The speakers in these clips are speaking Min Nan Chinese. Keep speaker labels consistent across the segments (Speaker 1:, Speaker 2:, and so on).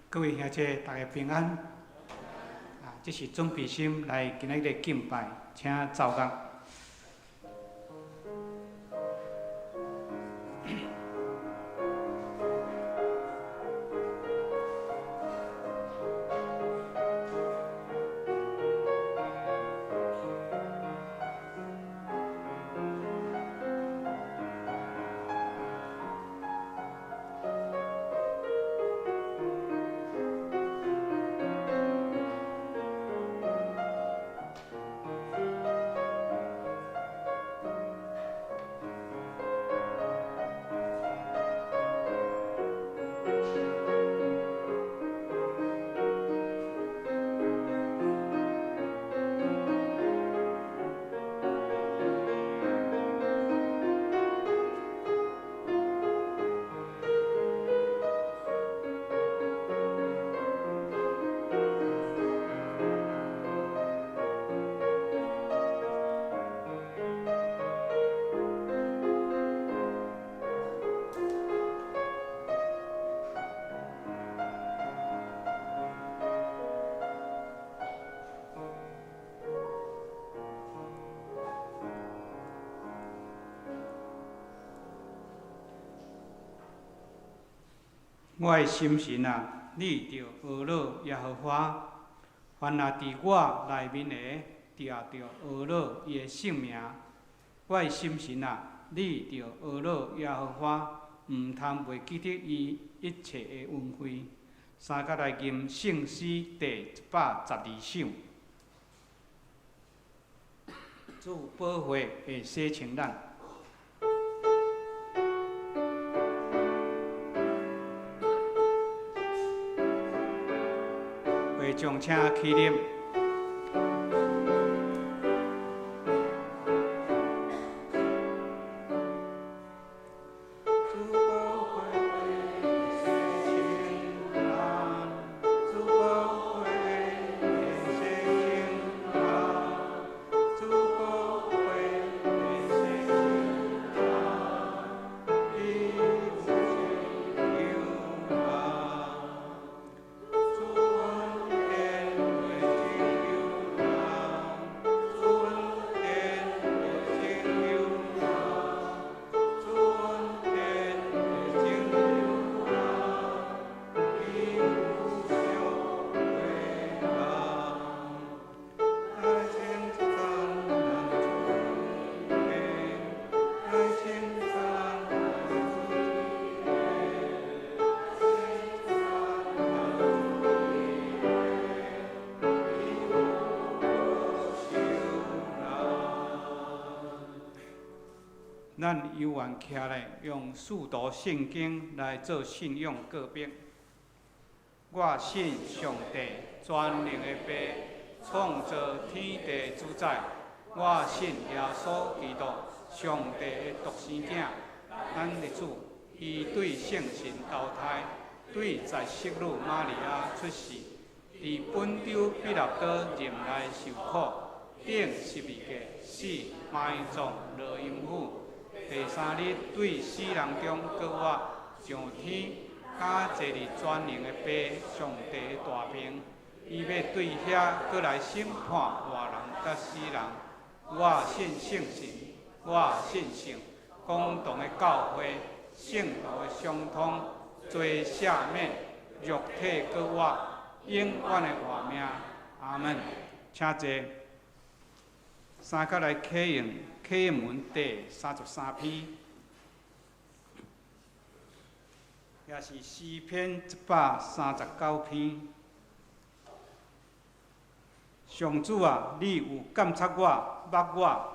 Speaker 1: 各位兄弟，大家平安。啊，這是準備心來今仔日敬拜，請奏樂。我的心神啊，你著呵咾耶和華，凡若佇我內面的，也著呵咾伊的聖名。我的心神啊，你著呵咾耶和華，毋通袂記得伊一切的恩惠。三角來吟聖詩第112首。主寶血會洗清咱。會眾請起立。咱有緣徛來，用使徒信經來做信仰告白。我信上帝全能的父，創造天地主宰。我信耶穌基督，上帝的獨生囝，咱的主。伊對聖神投胎，對在聖女瑪利亞出世，佇本丟彼拉多任內受苦，釘十字架死，埋葬落陰府。第三日對死人中閣活，上天，敢坐佇全能的父上帝的大爿，伊欲對遐閣來審判活人佮死人。我信聖神，我信聖公同的教會，聖徒的相通，罪赦免，肉體閣活，永遠的活命。阿門。請坐。三角來啟用啟應文第33篇，也是詩篇139篇。上主啊，你有監察我，捌我。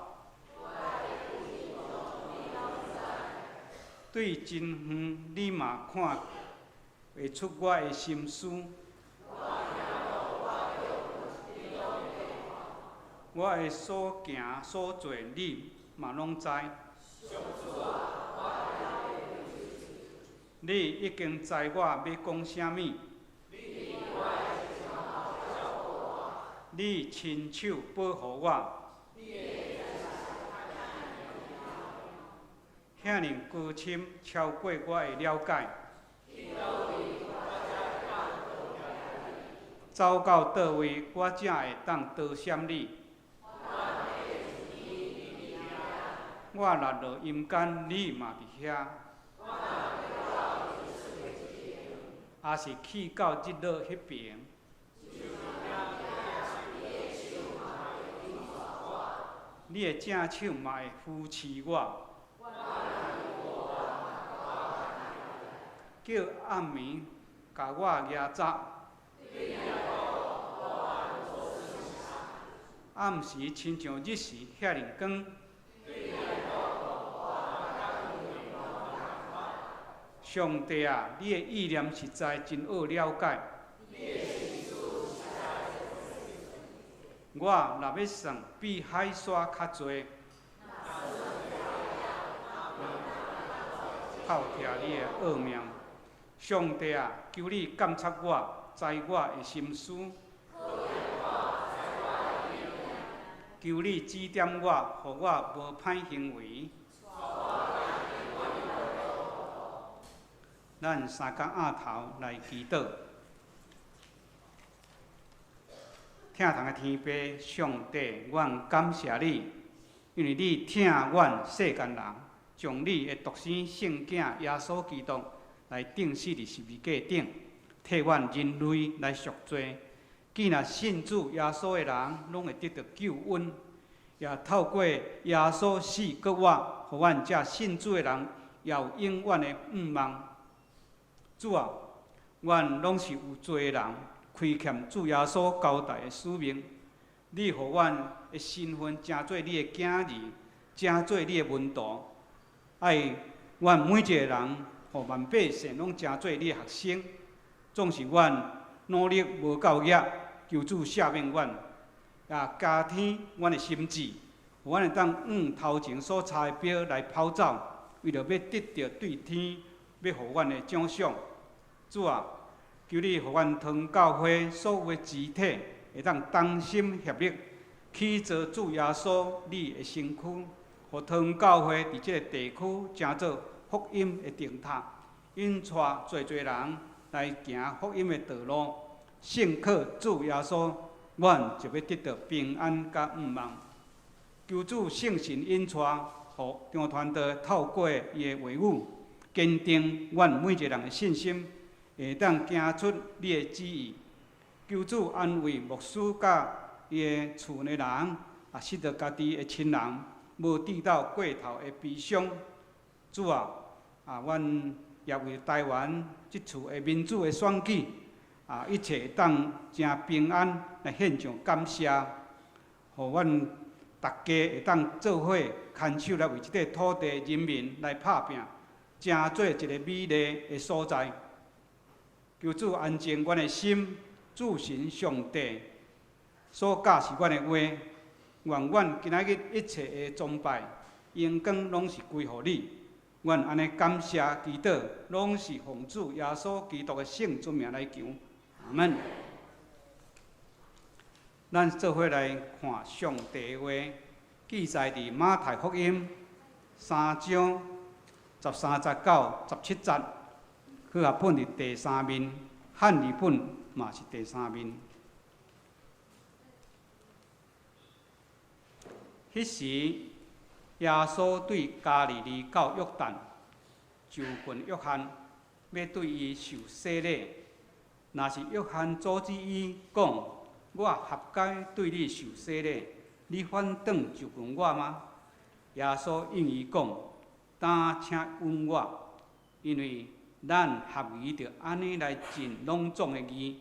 Speaker 1: 對真遠，你嘛看會出我的心思。我的所行所做，你嘛攏知。你已經知我欲講啥物。你親手保護我。遐爾高深，超過我的了解。走到佗位，我才會當逃閃你？我若落陰間，你嘛佇遐；抑是去到日落彼爿，你的正手嘛會扶持我。叫暗暝共我夯扎，暗時親像日時遐爾光。上帝啊，你的意念實在真奧了解。我若欲算，比海沙較濟。透徹你的奧妙。上帝啊，求你監察我，知我的心思。求你指點我，予我無歹行為。咱三工掩頭來祈禱。疼痛的天父上帝，阮感謝你，因為你疼阮世間人，將你的獨生聖子耶穌基督來釘死佇十字架頂，替阮人類來贖罪。既若信主耶穌的人，攏會得著救恩，也透過耶穌死閣活，予阮這信主的人也有永遠的盼望。主啊，阮攏是有罪的人，虧欠主耶穌交代的使命。你予阮的身份成做你的囝兒，成做你的門徒。愛阮每一個人，予萬百姓攏成做你的學生。總是阮努力無夠額，求主赦免阮，也加添阮的心志，予阮會當往頭前所差的標來跑走，為著欲得著對天欲予阮的獎賞。主啊，求你予阮堂教會所有的肢體會當同心協力，起造主耶穌你的身軀，予堂教會佇這個地區成做福音的燈塔，引帶濟濟人來行福音的道路，信靠主耶穌，阮就欲得著平安佮盼望。求主聖神引帶，予張傳道透過伊的話語，堅定阮每一個人的信心，會當行出你的旨意。求主安慰牧師佮伊的厝內人，也失著家己的親人，無致到過頭的悲傷。主啊，阮也為台灣這次的民主的選舉，一切會當誠平安來獻上感謝，予阮逐家會當做伙牽手來為這塊土地人民來拍拚，成做一個美麗的所在。求主安靜阮的心，主神上帝所教示阮的話，願阮今仔日一切的崇拜、榮光攏是歸予你。阮按呢感謝祈禱，攏是奉主耶穌基督的聖尊名來求，阿門。咱做伙來看上帝的話，記載佇馬太福音3章13節到17節，和合本佇第三面，漢字本嘛是第三面。彼時，耶穌對加利利到約旦，就近約翰，欲對伊受洗禮。若是約翰阻止伊講：我合該對你受洗禮，你反轉就近我嗎？耶穌應伊講：當請允我，因為咱合宜著按呢來盡攏總的義，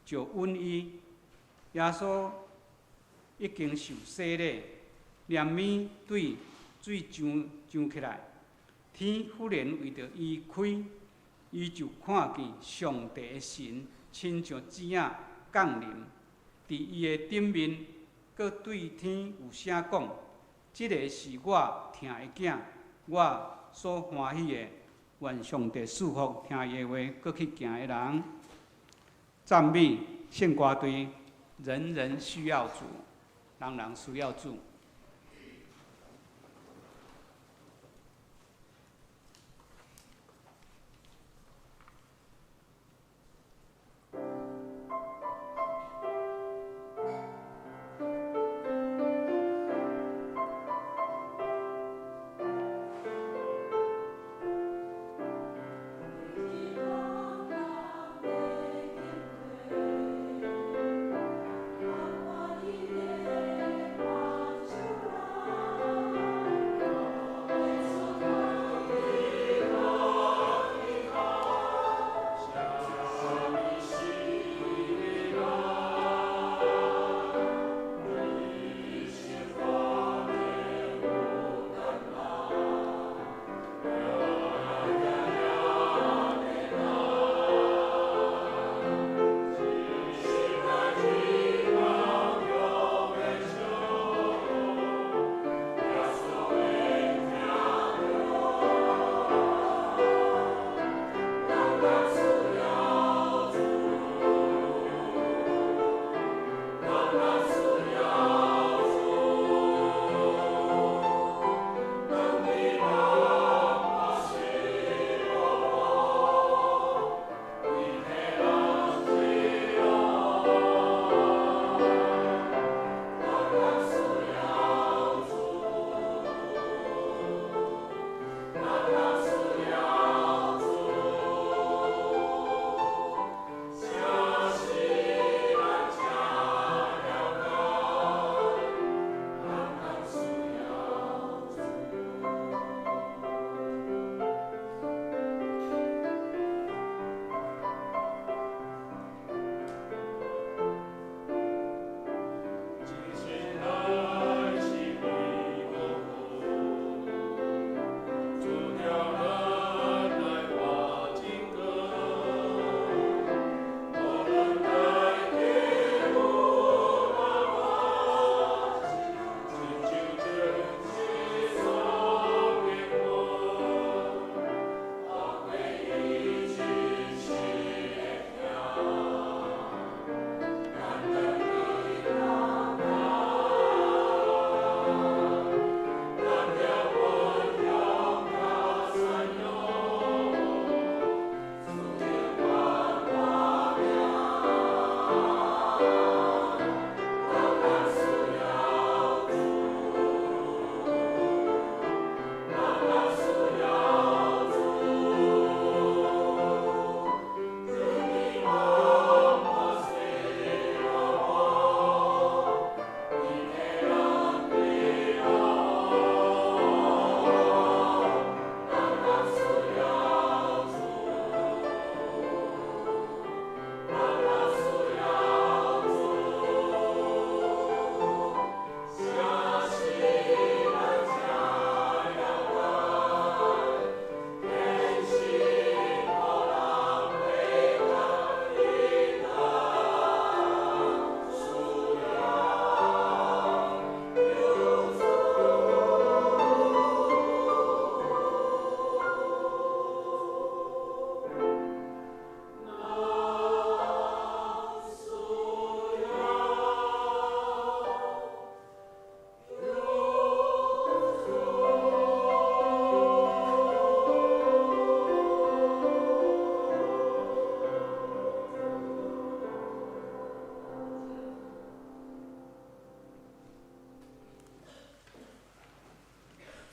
Speaker 1: 就允伊。耶穌已經受洗禮，連暝對水上起來，天忽然為著伊開，伊就看見上帝的神親像子仔降臨，佇伊的頂面，閣對天有聲講：這个是我疼的囝，我所歡喜的。願上帝賜福聽伊的話，閣去行的人。讚美聖歌隊，人人需要主，人人需要主。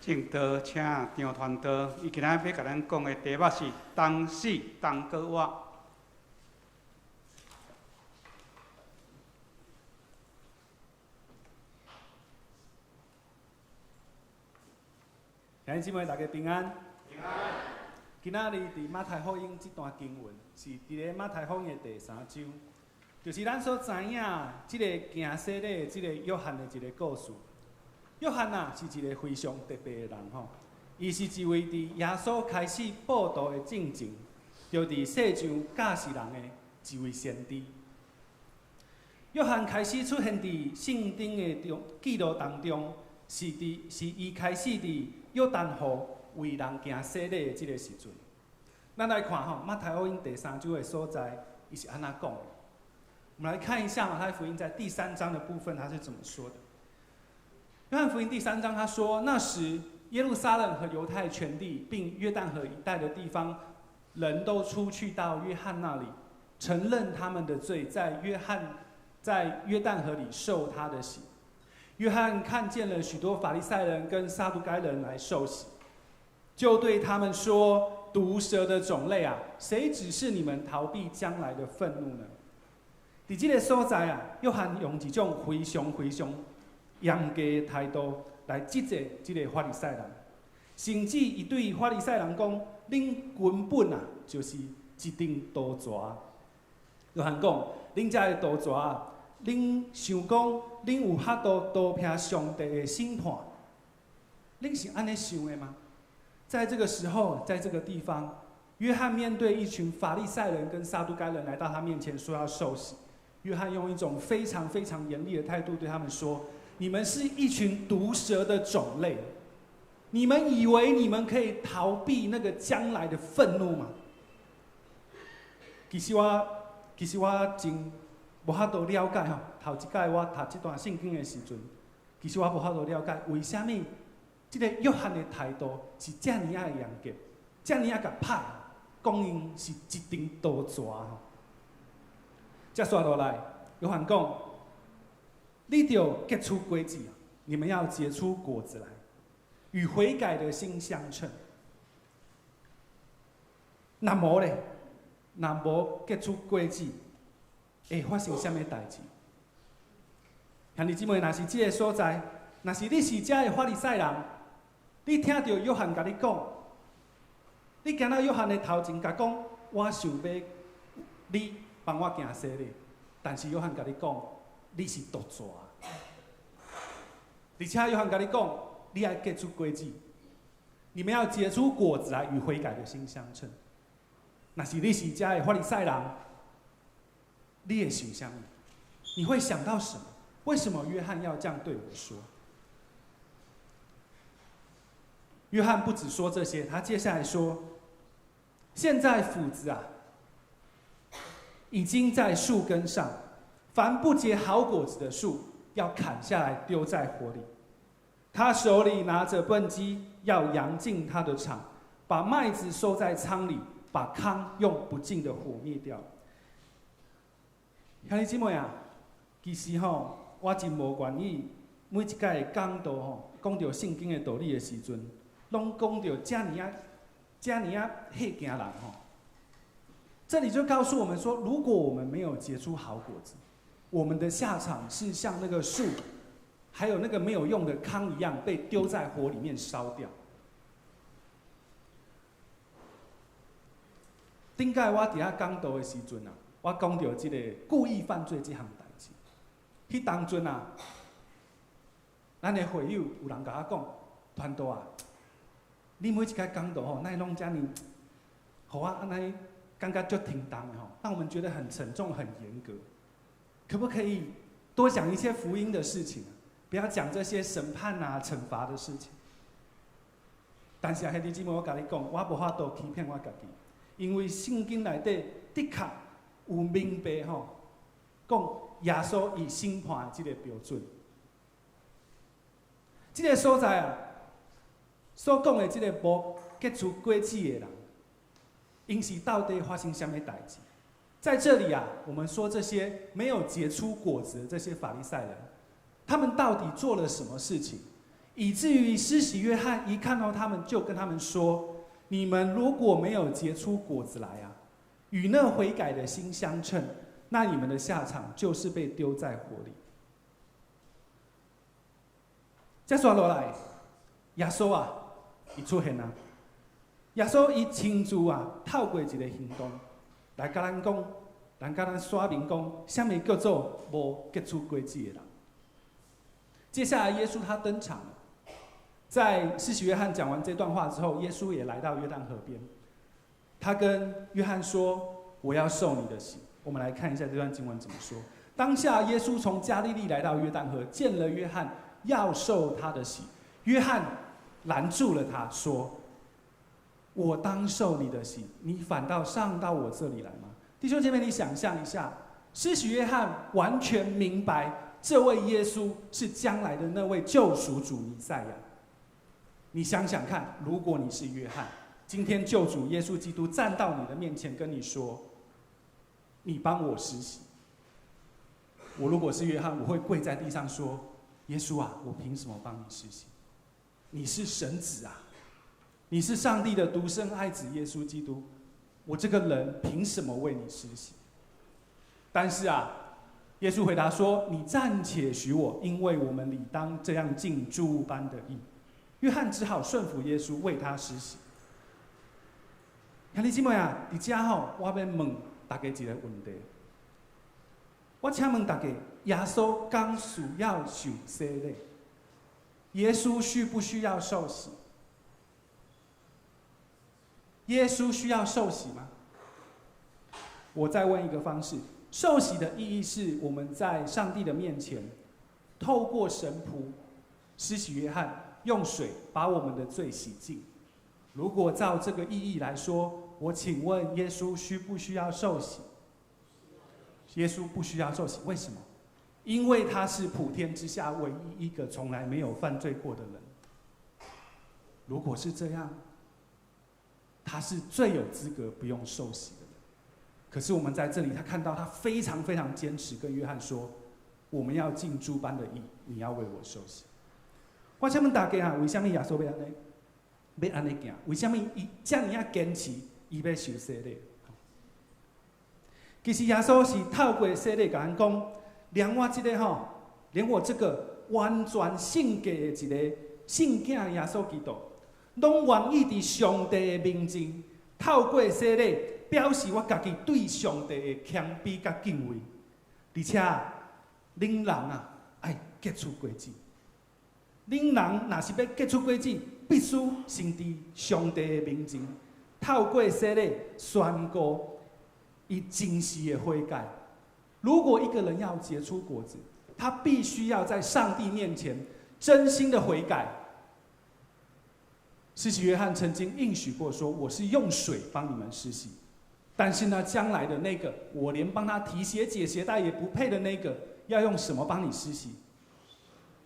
Speaker 1: 證道請張傳道，伊今仔欲共咱講的題目是同死同閣活。
Speaker 2: 兄弟姊妹，大家平安。平安。今仔日佇馬太福音這段經文，是佇咧馬太福音的第三章，就是咱所知影這个行洗禮的這个約翰的一个故事。約翰啊，是一个非常特別的人吼，伊是一位佇耶穌開始佈道的進前，就佇世上教示人的一位先知。約翰開始出現佇聖經的中記錄當中，是佇是伊開始佇約旦河為人行洗禮的這个時陣。咱來看吼，馬太福音第三章的所在，伊是按怎講的？我們來看一下馬太福音在第三章的部分，他是怎麼說的？約翰福音第三章，他說：那時耶路撒冷和猶太全地，並約旦河一帶的地方，人都出去到約翰那裡，承認他們的罪，在約翰在約旦河裡受他的洗。約翰看見了許多法利賽人跟撒都該人來受洗，就對他們說：毒蛇的種類啊，誰指示你們逃避將來的憤怒呢？佇這个所在啊，約翰用一種非常非常嚴格的態度來指責這个法利賽人，甚至伊對法利賽人講：恁根本啊，就是一陣毒蛇。約翰講：恁遮的毒蛇啊，恁想講恁有法度逃避上帝的審判？恁是按呢想的嗎？在這個時候，在這個地方，約翰面對一群法利賽人跟撒都該人來到他面前，說要受洗。約翰用一種非常非常嚴厲的態度對他們說：你們是一群毒蛇的種類，你們以為你們可以逃避那個將來的憤怒嗎？其實我真無法度了解吼，頭一擺我讀這段聖經的時陣，其實我無法度了解為啥物這个約翰的態度是遮爾仔的嚴格，遮爾仔共歹，講𪜶是一陣毒蛇吼。接續落來，約翰講：你著結出果子，你們要結出果子來，與悔改的心相稱。若無咧，若無結出果子，會發生啥物代誌？兄弟姊妹，若是這个所在，若是你是遮的法利賽人，你聽著約翰共你講，你行到約翰的頭前，共講，我想欲你幫我行洗禮，但是約翰共你講，你是毒蛇，而且約翰共你講，你愛結出果子，你們要結出果子來，與悔改的心相稱。若是你是遮的法利賽人，你會想啥物？你會想到什麼？為什麼約翰要這樣對我說？約翰不只說這些，他接下來說：現在斧子啊，已經在樹根上，凡不結好果子的樹，要砍下來丟在火裡。他手裡拿著畚箕，要揚淨他的場，把麥子收在倉裡，把糠用不盡的火滅掉。兄弟姊妹啊，其實吼，我真無願意每一擺講道吼，講著聖經的道理的時陣，攏講著遮爾仔、遮爾仔嚇驚人吼。這裡就告訴我們說，如果我們沒有結出好果子，我們的下場是像那個樹，還有那個沒有用的糠一樣，被丟在火裡面燒掉。頂擺我佇遐講道的時陣啊，我講著這個故意犯罪這項代誌。彼當陣啊，咱的會友有人共我講，傳道啊，你每一擺講道吼，哪會攏遮爾，予我按呢感覺足沉重的吼，讓我們覺得很沉重、很嚴格。可不可以多講一些福音的事情，不要講這些審判啊、懲罰的事情。但是兄弟姊妹，我共你講，我無法度欺騙我家己，因為聖經內底的確有明白吼，講耶穌伊審判的這個標準。這个所在啊，所講的這个無結出果子的人，𪜶是到底發生啥物代誌？在這裡啊，我們說這些沒有結出果子的這些法利賽人，他們到底做了什麼事情，以至於施洗約翰一看到他們，就跟他們說：你們如果沒有結出果子來啊，與那悔改的心相稱，那你們的下場就是被丟在火裡。接續落來，耶穌啊，伊出現啊，耶穌伊親自啊，透過一個行動來共咱講，來共咱說明講，啥物叫做無結出果子的人。接下來，耶穌他登場了，在施洗約翰講完這段話之後，耶穌也來到約旦河邊，他跟約翰說：“我要受你的洗。”我們來看一下這段經文怎麼說。當下，耶穌從加利利來到約旦河，見了約翰，要受他的洗。約翰攔住了他，說：“我當受你的洗，你反倒上到我這裡來嗎？”弟兄姐妹，你想象一下，施洗約翰完全明白這位耶穌是將來的那位救贖主彌賽亞。你想想看，如果你是約翰，今天救主耶穌基督站到你的面前跟你說：“你幫我施洗。”我如果是約翰，我會跪在地上說：“耶穌啊，我憑什麼幫你施洗？你是神子啊，你是上帝的獨生愛子耶穌基督，我這個人憑什麼為你施洗？”但是啊，耶穌回答說：“你暫且許我，因為我們理當這樣盡諸般的義。”約翰只好順服耶穌，為他施洗。兄弟姊妹啊，佇遮吼，我欲問大家一個問題。我請問大家，耶穌敢需要受洗禮？耶穌需不需要受洗？耶穌需要受洗嗎？我再問一個方式：受洗的意義是我們在上帝的面前，透過神僕施洗約翰用水把我們的罪洗淨。如果照這個意義來說，我請問耶穌需不需要受洗？耶穌不需要受洗，為什麼？因為他是普天之下唯一一個從來沒有犯罪過的人。如果是這樣，他是最有資格不用受洗的人。可是我們在這裡，他看到他非常非常堅持，跟約翰說：“我們要盡諸般的義，你要為我受洗。”我請問大家啊，為啥物耶穌欲按呢？欲按呢行？為啥物伊遮爾仔堅持，伊欲受洗禮？其實耶穌是透過洗禮共咱講，連我這個吼，連我這個完全聖潔的一個聖囝耶穌基督，攏願意佇上帝的面前，透過洗禮，表示我家己對上帝的謙卑佮敬畏，而且恁人啊，愛結出果子。恁人若是欲結出果子，必須先佇上帝的面前，透過洗禮宣告伊真實的悔改。如果一個人要結出果子，他必須要在上帝面前真心的悔改。施洗約翰曾經應許過說：“我是用水幫你們施洗，但是呢，將來的那個，我連幫他提鞋解鞋帶也不配的那個，要用什麼幫你施洗？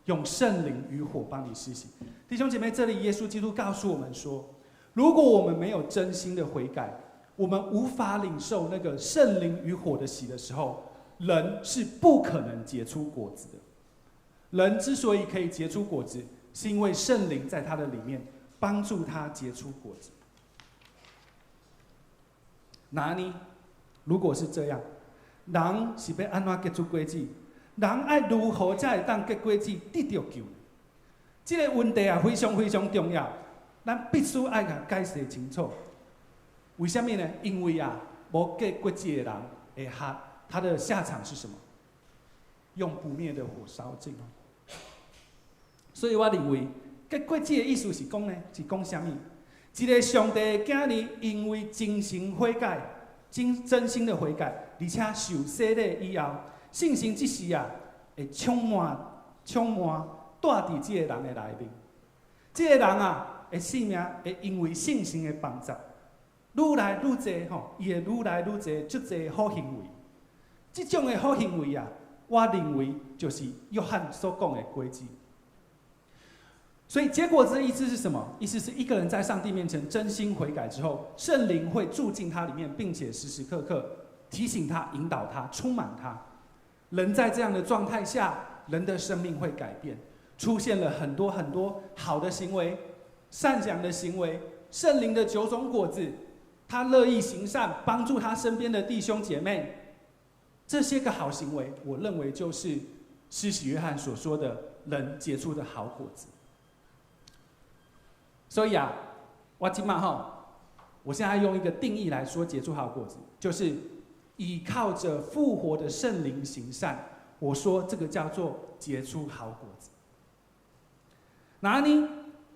Speaker 2: 用聖靈與火幫你施洗。”弟兄姐妹，這裡耶穌基督告訴我們說，如果我們沒有真心的悔改，我們無法領受那個聖靈與火的洗的時候，人是不可能結出果子的。人之所以可以結出果子，是因為聖靈在他的裡面幫助他結出果子。那呢？如果是這樣，人是欲按怎結出果子？人愛如何才會當結果子得著救？這個問題啊，非常非常重要，咱必須愛共解釋清楚。為啥物呢？因為啊，無結果子的人會下，他的下場是什麼？用不滅的火燒盡。所以我認為結果子的意思是講呢，是講啥物？一個上帝的囝兒，因為真心悔改、真心的悔改，而且受洗禮以後，聖神這時啊，會充滿、充滿蹛佇這個人的內面。這個人啊，的生命會因為聖神的幫助，愈來愈濟吼，伊會愈來愈濟足濟好行為。這種的好行為啊，我認為就是約翰所講的果子。所以結果子的意思是什麼？意思是一個人在上帝面前真心悔改之後，聖靈會住進他裡面，並且時時刻刻提醒他、引導他、充滿他。人在這樣的狀態下，人的生命會改變。出现了很多很多好的行为、善良的行为、圣灵的九种果子，他乐意行善，帮助他身边的弟兄姐妹，这些个好行为，我认为就是施洗约翰所说的人结出的好果子。所以啊，我这马吼，我现在用一个定义来说结出好果子，就是倚靠着复活的圣灵行善。我说这个叫做结出好果子。那呢，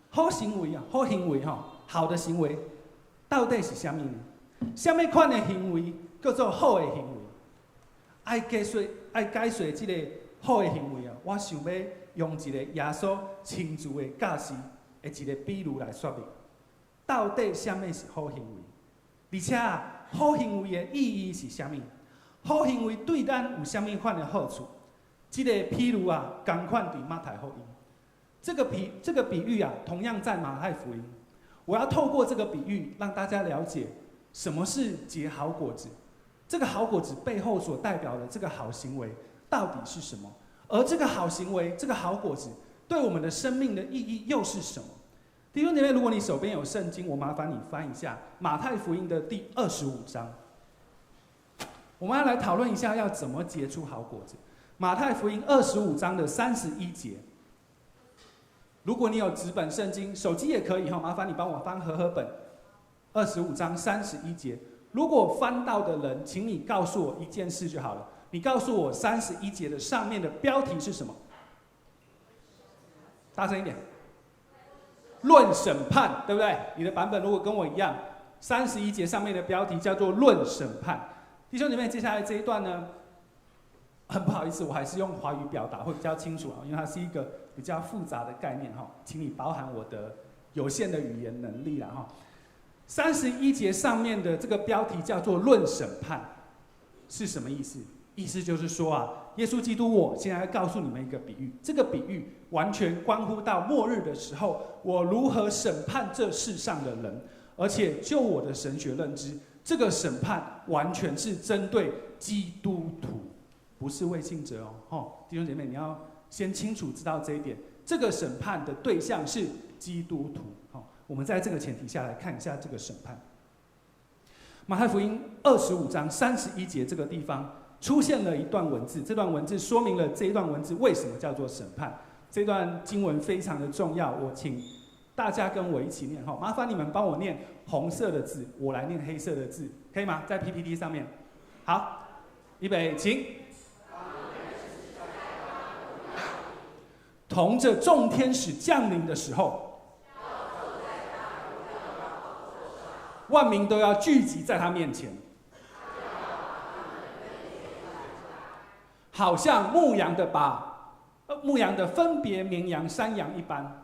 Speaker 2: 好行为啊，好行为吼，好的行为到底是啥物呢？啥物款的行为叫做好的行为？爱解说，爱解说这个好的行为啊，我想欲用一个耶稣亲自的教示的一个比喻来说明，到底啥物是好行为？而且啊，好行为的意义是啥物？好行为对咱有啥物款的好处？这个譬喻啊，仝款伫马太福音。这个比喻啊，同样在马太福音。我要透过这个比喻，让大家了解什么是结好果子。这个好果子背后所代表的这个好行为到底是什么？而这个好行为，这个好果子，对我们的生命的意义又是什么？弟兄姐妹，如果你手边有圣经，我麻烦你翻一下马太福音的第25章。我们要来讨论一下要怎么结出好果子。马太福音二十五章的三十一节。如果你有纸本圣经，手机也可以哈，麻烦你帮我翻和合本二十五章三十一节。如果翻到的人，请你告诉我一件事就好了。你告诉我三十一节的上面的标题是什么？大声一点。论审判，对不对？你的版本如果跟我一样，三十一节上面的标题叫做论审判。弟兄姐妹，接下来这一段呢，很不好意思，我还是用华语表达会比较清楚啊，因为它是一个比较复杂的概念哈，请你包涵我的有限的语言能力了哈。三十一节上面的这个标题叫做“论审判”，是什么意思？意思就是说啊，耶稣基督，我现在告诉你们一个比喻，这个比喻完全关乎到末日的时候，我如何审判这世上的人，而且就我的神学认知，这个审判完全是针对基督徒，不是未信者哦。吼，弟兄姐妹，你要先清楚知道这一点，这个审判的对象是基督徒。好，我们在这个前提下来看一下这个审判。马太福音二十五章三十一节这个地方出现了一段文字，这段文字说明了这一段文字为什么叫做审判。这段经文非常的重要，我请大家跟我一起念哈，麻烦你们帮我念红色的字，我来念黑色的字，可以吗？在 PPT 上面。好，预备，请。同着众天使降临的时候，万民都要聚集在他面前，好像牧羊的分别绵羊、山羊一般。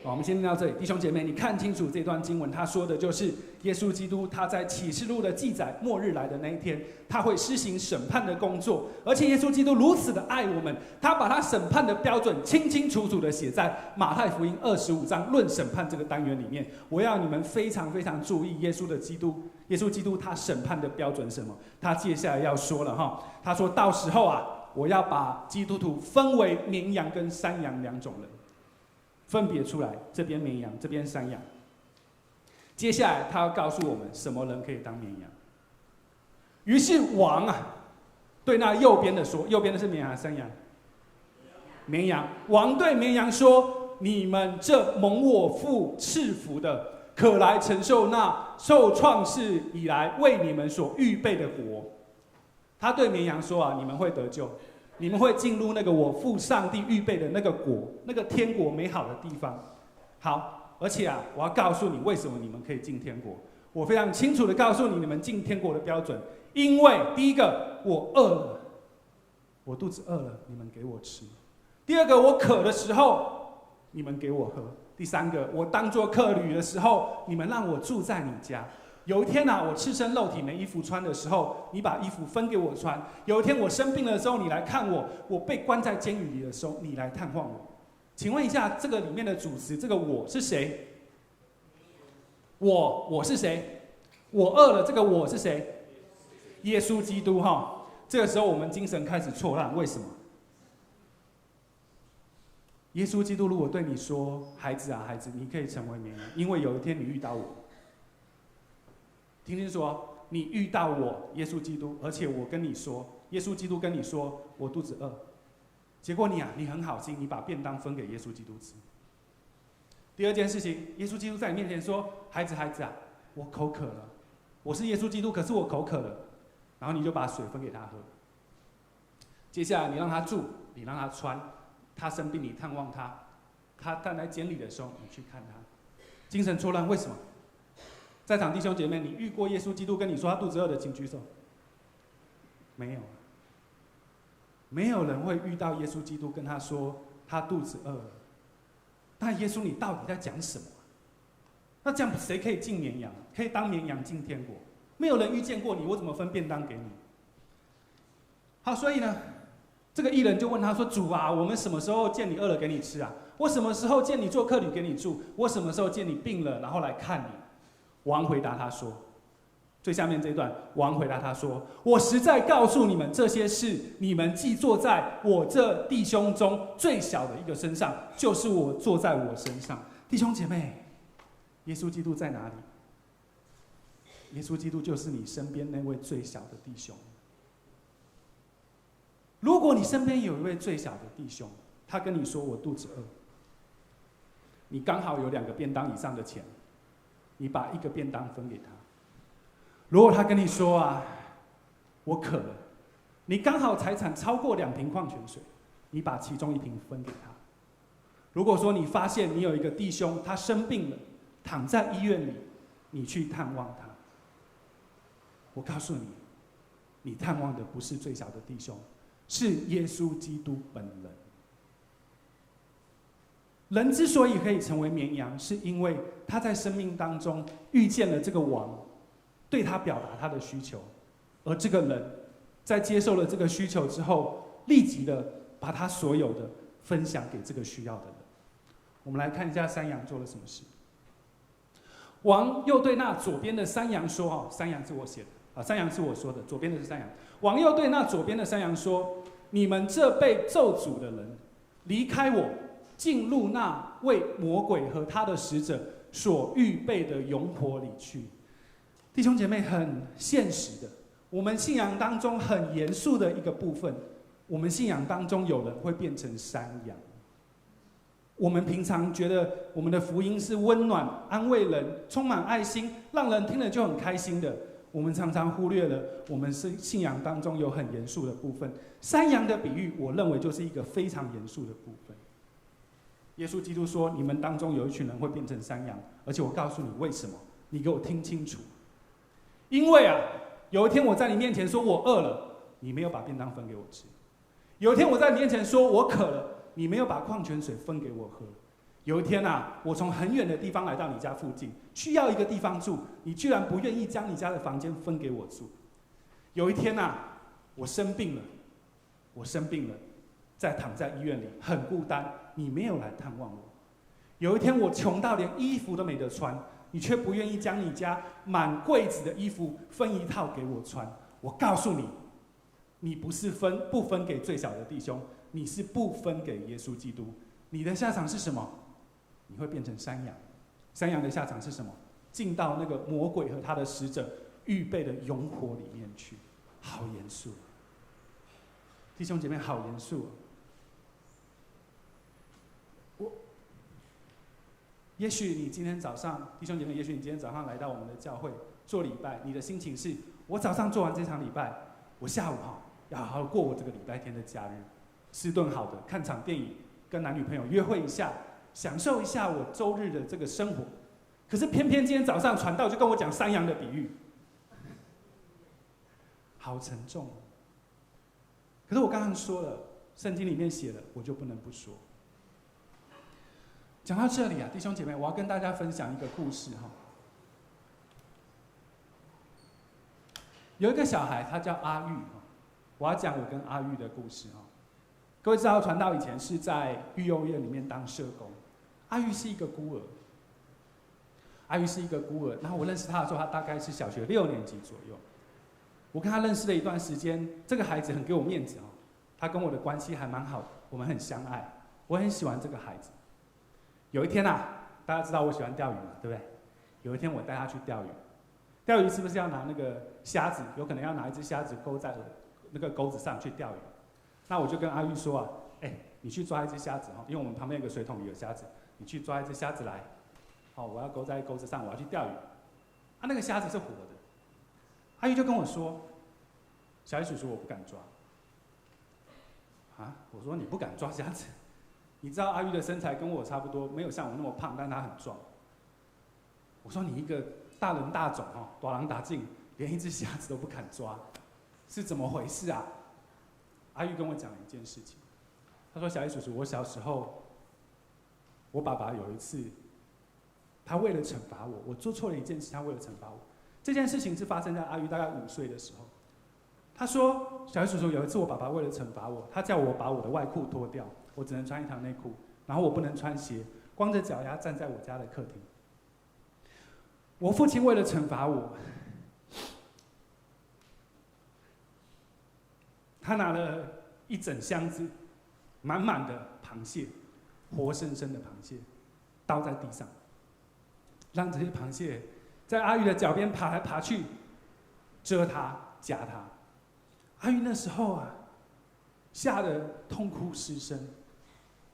Speaker 2: 我们先念到这里，弟兄姐妹，你看清楚这段经文，他说的就是耶稣基督他在启示录的记载，末日来的那一天，他会施行审判的工作，而且耶稣基督如此的爱我们，他把他审判的标准清清楚楚的写在马太福音二十五章论审判这个单元里面。我要你们非常非常注意耶稣基督他审判的标准是什么？他接下来要说了哈，他说到时候啊，我要把基督徒分为绵羊跟山羊两种人。分别出来，这边绵羊，这边山羊。接下来他要告诉我们，什么人可以当绵羊。于是王啊，对那右边的说，右边的是绵羊还是山羊？绵羊。王对绵羊说：“你们这蒙我父赐福的，可来承受那受创世以来为你们所预备的国。”他对绵羊说啊，你们会得救。你们会进入那个我父上帝预备的那个国，那个天国美好的地方。好，而且啊，我要告诉你为什么你们可以进天国。我非常清楚的告诉你，你们进天国的标准，因为第一个，我饿了，我肚子饿了，你们给我吃；第二个，我渴的时候，你们给我喝；第三个，我当作客旅的时候，你们让我住在你家。有一天啊，我赤身露体没衣服穿的时候，你把衣服分给我穿；有一天我生病的时候，你来看我；我被关在监狱里的时候，你来探望我。请问一下，这个里面的主词，这个我是谁？我是谁？我饿了，这个我是谁？耶稣基督哈。这个时候我们精神开始错乱，为什么？耶稣基督如果对你说：“孩子啊，孩子，你可以成为绵羊，因为有一天你遇到我。”听清楚哦，你遇到我，耶稣基督，而且我跟你说，耶稣基督跟你说，我肚子饿。结果你啊，你很好心，你把便当分给耶稣基督吃。第二件事情，耶稣基督在你面前说：“孩子，孩子啊，我口渴了，我是耶稣基督，可是我口渴了。”然后你就把水分给他喝。接下来你让他住，你让他穿，他生病你探望他，他站在监里的时候你去看他。精神错乱，为什么？在场弟兄姐妹，你遇过耶稣基督跟你说他肚子饿的，请举手。没有，没有人会遇到耶稣基督跟他说他肚子饿了。那耶稣，你到底在讲什么？那这样谁可以进绵羊？可以当绵羊进天国？没有人遇见过你，我怎么分便当给你？好，所以呢，这个义人就问他说：“主啊，我们什么时候见你饿了给你吃啊？我什么时候见你做客旅给你住？我什么时候见你病了然后来看你？”王回答他说：“最下面这段，王回答他说：我实在告诉你们，这些事你们既做在我这弟兄中最小的一个身上，就是我做在我身上。弟兄姐妹，耶稣基督在哪里？耶稣基督就是你身边那位最小的弟兄。如果你身边有一位最小的弟兄，他跟你说我肚子饿，你刚好有两个便当以上的钱，你把一个便当分给他。如果他跟你说啊，我渴了，你刚好财产超过两瓶矿泉水，你把其中一瓶分给他。如果说你发现你有一个弟兄他生病了，躺在医院里，你去探望他。我告诉你，你探望的不是最小的弟兄，是耶稣基督本人。人之所以可以成为绵羊，是因为他在生命当中遇见了这个王，对他表达他的需求，而这个人在接受了这个需求之后，立即的把他所有的分享给这个需要的人。我们来看一下山羊做了什么事。王又对那左边的山羊说：“哦，山羊是我写的啊，山羊是我说的，左边的是山羊。”王又对那左边的山羊说：“你们这被咒诅的人，离开我，进入那为魔鬼和他的使者所预备的永火里去。”弟兄姐妹，很现实的，我们信仰当中很严肃的一个部分，我们信仰当中有人会变成山羊。我们平常觉得我们的福音是温暖、安慰人、充满爱心，让人听了就很开心的。我们常常忽略了我们是信仰当中有很严肃的部分。山羊的比喻，我认为就是一个非常严肃的部分。耶稣基督说：“你们当中有一群人会变成山羊，而且我告诉你为什么，你给我听清楚。因为啊，有一天我在你面前说我饿了，你没有把便当分给我吃；有一天我在你面前说我渴了，你没有把矿泉水分给我喝。有一天啊，我从很远的地方来到你家附近，需要一个地方住，你居然不愿意将你家的房间分给我住。有一天啊，我生病了，我生病了，在躺在医院里，很孤单，你没有来探望我。有一天我穷到连衣服都没得穿，你却不愿意将你家满柜子的衣服分一套给我穿。我告诉你，你不是分不分给最小的弟兄，你是不分给耶稣基督。你的下场是什么？你会变成山羊。山羊的下场是什么？进到那个魔鬼和他的使者预备的永火里面去。好严肃，弟兄姐妹，好严肃。我，也许你今天早上，弟兄姐妹，也许你今天早上来到我们的教会做礼拜，你的心情是：我早上做完这场礼拜，我下午哈要好好过我这个礼拜天的假日，吃顿好的，看场电影，跟男女朋友约会一下，享受一下我周日的这个生活。可是偏偏今天早上传道就跟我讲山羊的比喻，好沉重。可是我刚刚说了，圣经里面写了，我就不能不说。讲到这里啊，弟兄姐妹，我要跟大家分享一个故事哈。有一个小孩，他叫阿玉哈。我要讲我跟阿玉的故事哈。各位知道，传道以前是在育幼院里面当社工。阿玉是一个孤儿。阿玉是一个孤儿，然后我认识他的时候，他大概是小学六年级左右。我跟他认识了一段时间，这个孩子很给我面子哦，他跟我的关系还蛮好的，我们很相爱，我很喜欢这个孩子。有一天啊，大家知道我喜欢钓鱼嘛，对不对？有一天我带他去钓鱼，钓鱼是不是要拿那个虾子？有可能要拿一只虾子勾在那个钩子上去钓鱼。那我就跟阿玉说啊，哎，你去抓一只虾子哈，因为我们旁边有个水桶里有虾子，你去抓一只虾子来，好，我要勾在钩子上，我要去钓鱼。啊，那个虾子是活的。阿玉就跟我说：“小鱼叔叔，我不敢抓。”啊，我说你不敢抓虾子？你知道阿玉的身材跟我差不多，没有像我那么胖，但他很壮。我说你一个大人大种哦，大人大种，连一只虾子都不敢抓，是怎么回事啊？阿玉跟我讲了一件事情，他说：“小鱼叔叔，我小时候，我爸爸有一次，他为了惩罚我，我做错了一件事，他为了惩罚我。这件事情是发生在阿玉大概5岁的时候。他说：小鱼叔叔，有一次我爸爸为了惩罚我，他叫我把我的外裤脱掉，我只能穿一条内裤，然后我不能穿鞋，光着脚丫站在我家的客厅。我父亲为了惩罚我，他拿了一整箱子满满的螃蟹，活生生的螃蟹，倒在地上，让这些螃蟹在阿玉的脚边爬来爬去，蜇他、夹他。阿玉那时候啊，吓得痛哭失声，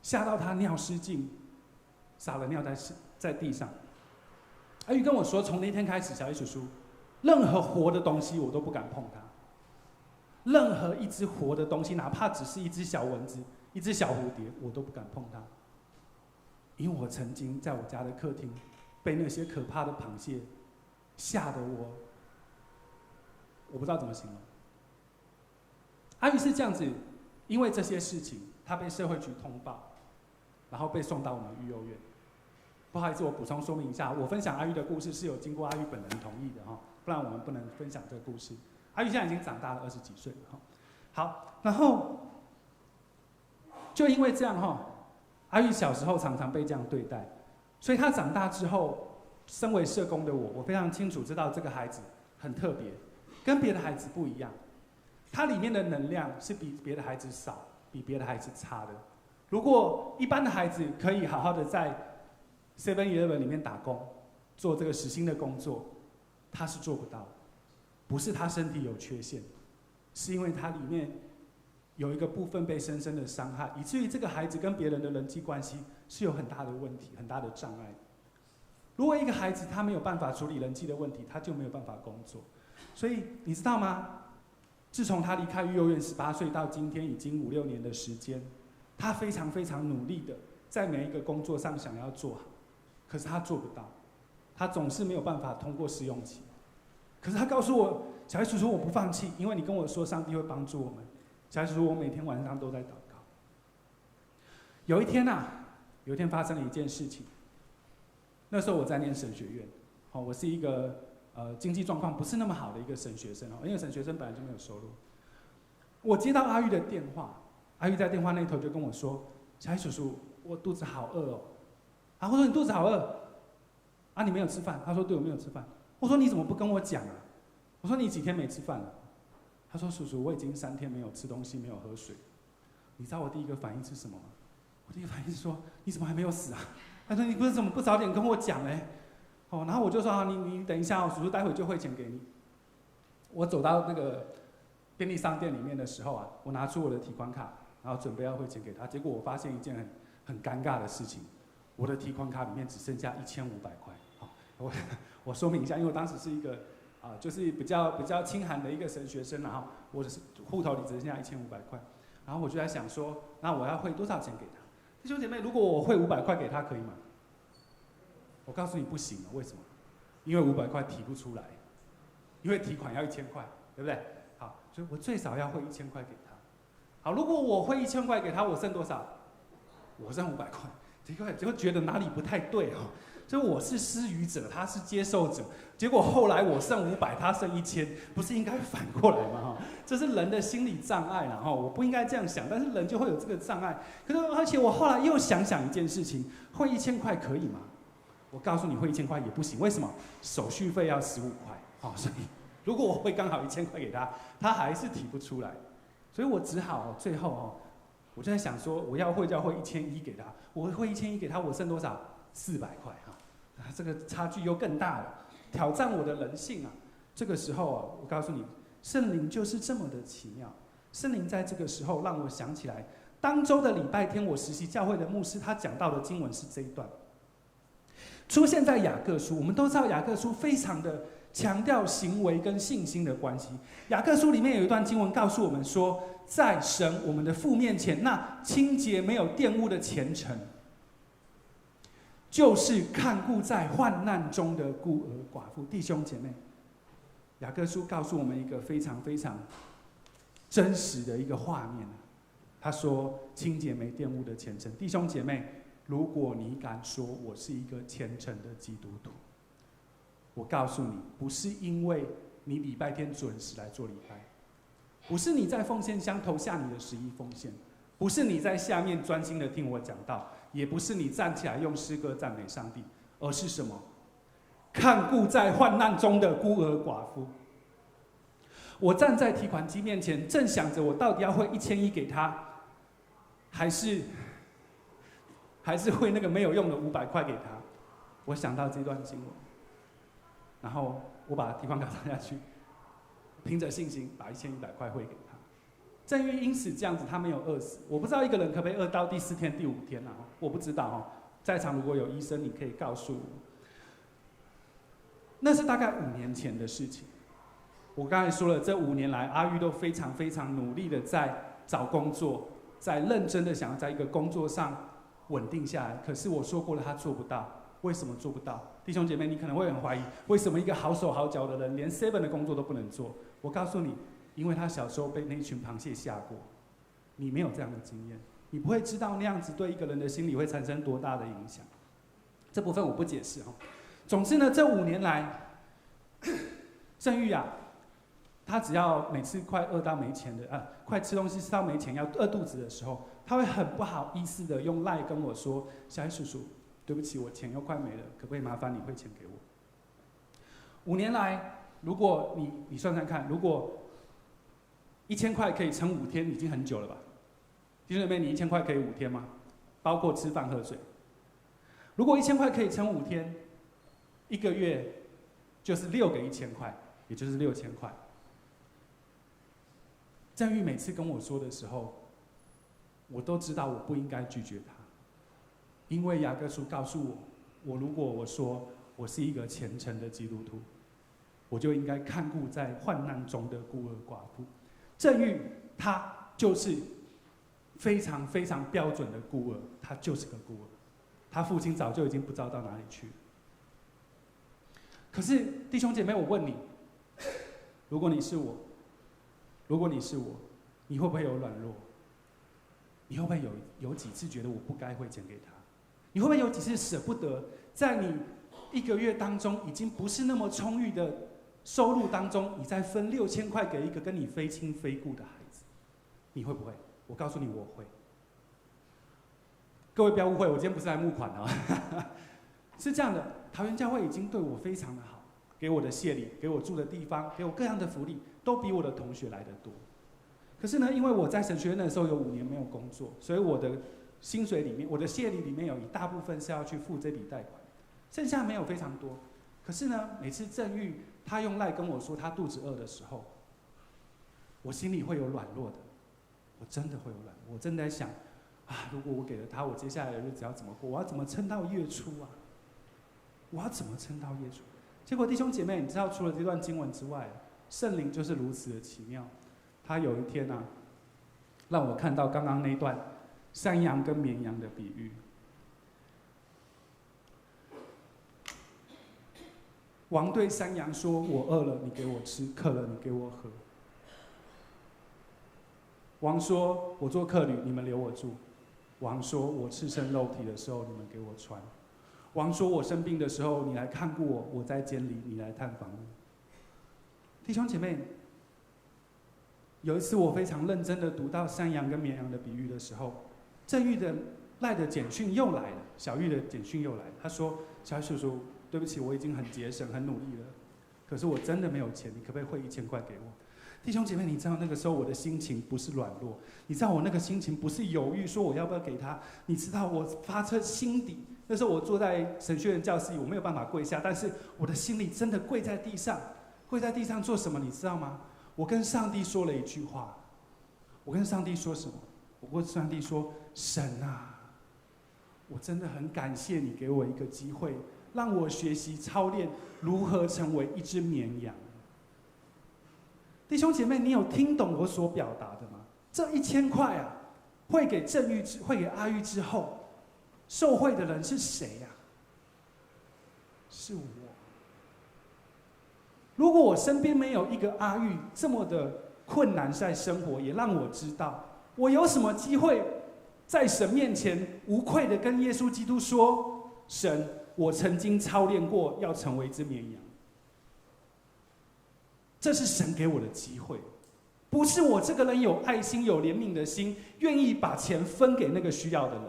Speaker 2: 吓到他尿失禁，撒了尿在地上。阿玉跟我说，从那天开始，小鱼叔叔，任何活的东西我都不敢碰它。任何一只活的东西，哪怕只是一只小蚊子、一只小蝴蝶，我都不敢碰它。因为我曾经在我家的客厅，被那些可怕的螃蟹吓得我，我不知道怎么形容。阿玉是这样子，因为这些事情，他被社会局通报，然后被送到我们育幼院。不好意思，我补充说明一下，我分享阿玉的故事是有经过阿玉本人同意的哈，不然我们不能分享这个故事。阿玉现在已经长大了20几岁了哈。好，然后就因为这样哈，阿玉小时候常常被这样对待，所以他长大之后，身为社工的我，我非常清楚知道这个孩子很特别，跟别的孩子不一样，他里面的能量是比别的孩子少，比别的孩子差的。如果一般的孩子可以好好的在 Seven Eleven 里面打工，做这个时薪的工作，他是做不到的。不是他身体有缺陷，是因为他里面有一个部分被深深的伤害，以至于这个孩子跟别人的人际关系是有很大的问题、很大的障碍。如果一个孩子他没有办法处理人际的问题，他就没有办法工作。所以你知道吗？自从他离开育幼院18岁到今天已经五六年的时间，他非常非常努力的在每一个工作上想要做好，可是他做不到，他总是没有办法通过试用期。可是他告诉我，小鱼叔叔，我不放弃，因为你跟我说上帝会帮助我们。小鱼叔叔，我每天晚上都在祷告。有一天呐，有一天发生了一件事情。那时候我在念神学院，好，我是一个经济状况不是那么好的一个神学生哦，因为神学生本来就没有收入。我接到阿玉的电话，阿玉在电话那头就跟我说：“小鱼叔叔，我肚子好饿哦。”啊，我说你肚子好饿，啊，你没有吃饭？他说对，我没有吃饭。我说你怎么不跟我讲啊？我说你几天没吃饭了？他说叔叔，我已经3天没有吃东西，没有喝水。你知道我第一个反应是什么吗？我第一个反应是说你怎么还没有死啊？他说你不是怎么不早点跟我讲嘞？哦，然后我就说啊，你等一下哦，叔叔待会就汇钱给你。我走到那个便利商店里面的时候啊，我拿出我的提款卡，然后准备要汇钱给他。结果我发现一件很尴尬的事情，我的提款卡里面只剩下1500块。好，我说明一下，因为我当时是一个啊，就是比较清寒的一个神学生，然后我的户头里只剩下一千五百块，然后我就在想说，那我要汇多少钱给他？弟兄姐妹，如果我汇五百块给他，可以吗？我告诉你不行，为什么？因为五百块提不出来，因为提款要一千块，对不对？好，所以我最少要汇一千块给他。好，如果我汇一千块给他，我剩多少？我剩五百块，结果就觉得哪里不太对哦。所以我是施予者，他是接受者。结果后来我剩五百，他剩一千，不是应该反过来吗？哈，这是人的心理障碍了哈。我不应该这样想，但是人就会有这个障碍。可是而且我后来又想想一件事情，汇一千块可以吗？我告诉你，汇一千块也不行。为什么？手续费要15块，好，所以如果我汇刚好一千块给他，他还是提不出来，所以我只好最后哦，我就在想说，我要汇就要汇一千一给他，我汇一千一给他，我剩多少？400块哈，啊，这个差距又更大了，挑战我的人性啊！这个时候啊，我告诉你，圣灵就是这么的奇妙。圣灵在这个时候让我想起来，当周的礼拜天，我实习教会的牧师他讲到的经文是这一段，出现在雅各书。我们都知道雅各书非常的强调行为跟信心的关系。雅各书里面有一段经文告诉我们说，在神我们的父面前，那清洁没有玷污的虔诚，就是看顾在患难中的孤儿寡妇。弟兄姐妹，雅各书告诉我们一个非常非常真实的一个画面。他说：“清洁没玷污的虔诚。”弟兄姐妹，如果你敢说我是一个虔诚的基督徒，我告诉你，不是因为你礼拜天准时来做礼拜，不是你在奉献箱投下你的十一奉献，不是你在下面专心的听我讲道，也不是你站起来用诗歌赞美上帝，而是什么？看顾在患难中的孤儿寡妇。我站在提款机面前，正想着我到底要汇一千一给他，还是汇那个没有用的500块给他。我想到这段经文，然后我把提款卡插下去，凭着信心把1100块汇给他。正玉因此这样子，他没有饿死。我不知道一个人可不可以饿到第四天、第五天啊？我不知道哦。在场如果有医生，你可以告诉我。那是大概五年前的事情。我刚才说了，这五年来，阿玉都非常非常努力的在找工作，在认真的想要在一个工作上稳定下来。可是我说过了，他做不到。为什么做不到？弟兄姐妹，你可能会很怀疑，为什么一个好手好脚的人，连 seven 的工作都不能做？我告诉你，因为他小时候被那群螃蟹吓过。你没有这样的经验，你不会知道那样子对一个人的心理会产生多大的影响。这部分我不解释哈。总之呢，这五年来，郑玉啊，他只要每次快饿到没钱的啊，快吃东西吃到没钱要饿肚子的时候，他会很不好意思的用 LINE 跟我说：“小叔叔，对不起，我钱又快没了，可不可以麻烦你汇钱给我？”五年来，如果你算算看，如果一千块可以撑五天，已经很久了吧？弟兄姊妹，你一千块可以五天吗？包括吃饭喝水。如果一千块可以撑五天，一个月就是6个1000块，也就是6000块。郑玉每次跟我说的时候，我都知道我不应该拒绝他，因为雅各书告诉我，我如果我说我是一个虔诚的基督徒，我就应该看顾在患难中的孤儿寡妇。郑玉他就是非常非常标准的孤儿，他就是个孤儿，他父亲早就已经不知道到哪里去。可是弟兄姐妹，我问你，如果你是我，如果你是我，你会不会有软弱？你会不会有几次觉得我不该汇钱给他？你会不会有几次舍不得，在你一个月当中已经不是那么充裕的收入当中，你再分六千块给一个跟你非亲非故的孩子？你会不会？我告诉你，我会。各位不要误会，我今天不是来募款的。是这样的，桃园教会已经对我非常的好，给我的谢礼，给我住的地方，给我各样的福利，都比我的同学来的多。可是呢，因为我在神学院的时候有五年没有工作，所以我的薪水里面，我的谢礼里面有一大部分是要去付这笔贷款，剩下没有非常多。可是呢，每次郑玉他用 LINE 跟我说他肚子饿的时候，我心里会有软弱的，我真的会有软弱。我真的在想，啊，如果我给了他，我接下来的日子要怎么过？我要怎么撑到月初啊？我要怎么撑到月初？结果弟兄姐妹，你知道除了这段经文之外，圣灵就是如此的奇妙。他有一天啊，让我看到刚刚那段山羊跟绵羊的比喻。王对山羊说：“我饿了，你给我吃；渴了，你给我喝。”王说：“我做客旅，你们留我住。”王说：“我赤身露体的时候，你们给我穿。”王说：“我生病的时候，你来看顾我；我在监里，你来探访我。”弟兄姐妹，有一次我非常认真的读到山羊跟绵羊的比喻的时候，郑玉的 LINE 的简讯又来了，小玉的简讯又来了。他说：“小玉叔叔，对不起，我已经很节省、很努力了，可是我真的没有钱了。可是我真的没有钱，你可不可以汇一千块给我？”弟兄姐妹，你知道那个时候我的心情不是软弱，你知道我那个心情不是犹豫说我要不要给他，你知道我发自心底，那时候我坐在神学院教室里，我没有办法跪下，但是我的心里真的跪在地上，跪在地上做什么？你知道吗？我跟上帝说了一句话，我跟上帝说什么？我跟上帝说：“神啊，我真的很感谢你给我一个机会，让我学习操练如何成为一只绵羊。”弟兄姐妹，你有听懂我所表达的吗？这一千块啊，汇给郑玉，汇给阿玉之后，受惠的人是谁呀？是我。如果我身边没有一个阿玉这么的困难在生活，也让我知道我有什么机会在神面前无愧的跟耶稣基督说：“神，我曾经操练过要成为一只绵羊。”这是神给我的机会，不是我这个人有爱心、有怜悯的心，愿意把钱分给那个需要的人。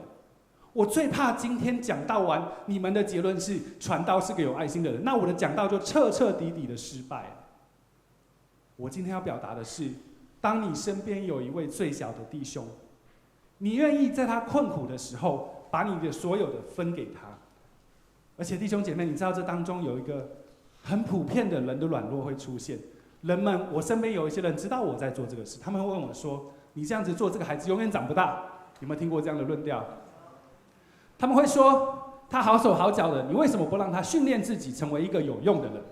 Speaker 2: 我最怕今天讲道完，你们的结论是传道是个有爱心的人，那我的讲道就彻彻底底的失败了。我今天要表达的是，当你身边有一位最小的弟兄，你愿意在他困苦的时候，把你的所有的分给他。而且弟兄姐妹，你知道这当中有一个很普遍的人的软弱会出现。人们，我身边有一些人知道我在做这个事，他们会问我说：“你这样子做，这个孩子永远长不大。”有没有听过这样的论调？他们会说：“他好手好脚的，你为什么不让他训练自己成为一个有用的人？”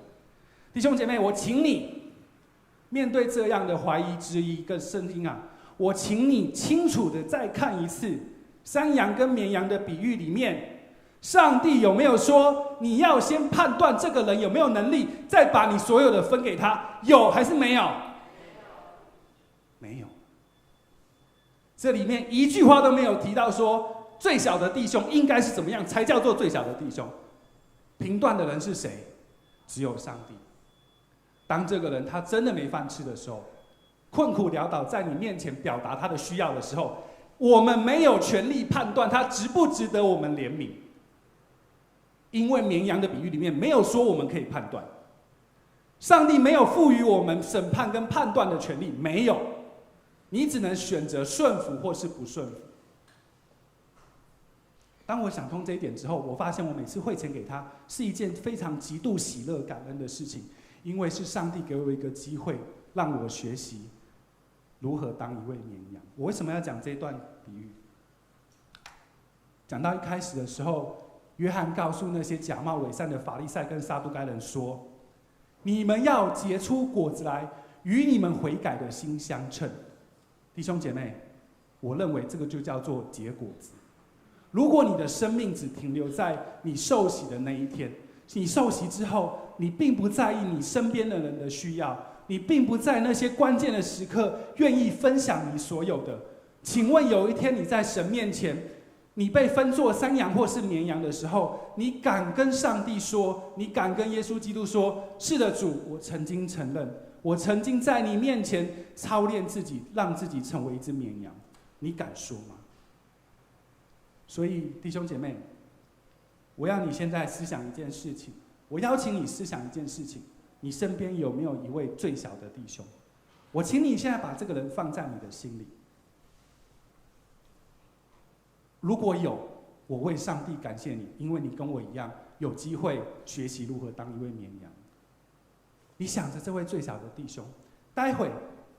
Speaker 2: 弟兄姐妹，我请你面对这样的怀疑、质疑跟声音啊，我请你清楚的再看一次山羊跟绵羊的比喻里面，上帝有没有说你要先判断这个人有没有能力，再把你所有的分给他？有还是没有？没有。这里面一句话都没有提到说最小的弟兄应该是怎么样才叫做最小的弟兄。评断的人是谁？只有上帝。当这个人他真的没饭吃的时候，困苦潦倒在你面前表达他的需要的时候，我们没有权利判断他值不值得我们怜悯。因为绵羊的比喻里面没有说我们可以判断，上帝没有赋予我们审判跟判断的权利，没有，你只能选择顺服或是不顺服。当我想通这一点之后，我发现我每次汇钱给他是一件非常极度喜乐感恩的事情，因为是上帝给我一个机会，让我学习如何当一位绵羊。我为什么要讲这段比喻？讲到一开始的时候，约翰告诉那些假冒伪善的法利赛跟撒都该人说：“你们要结出果子来，与你们悔改的心相称。”弟兄姐妹，我认为这个就叫做结果子。如果你的生命只停留在你受洗的那一天，你受洗之后，你并不在意你身边的人的需要，你并不在那些关键的时刻愿意分享你所有的，请问有一天你在神面前，你被分作山羊或是绵羊的时候，你敢跟上帝说？你敢跟耶稣基督说？是的，主，我曾经承认，我曾经在你面前操练自己，让自己成为一只绵羊。你敢说吗？所以，弟兄姐妹，我要你现在思想一件事情，我邀请你思想一件事情：你身边有没有一位最小的弟兄？我请你现在把这个人放在你的心里。如果有，我为上帝感谢你，因为你跟我一样有机会学习如何当一位绵羊。你想着这位最小的弟兄，待会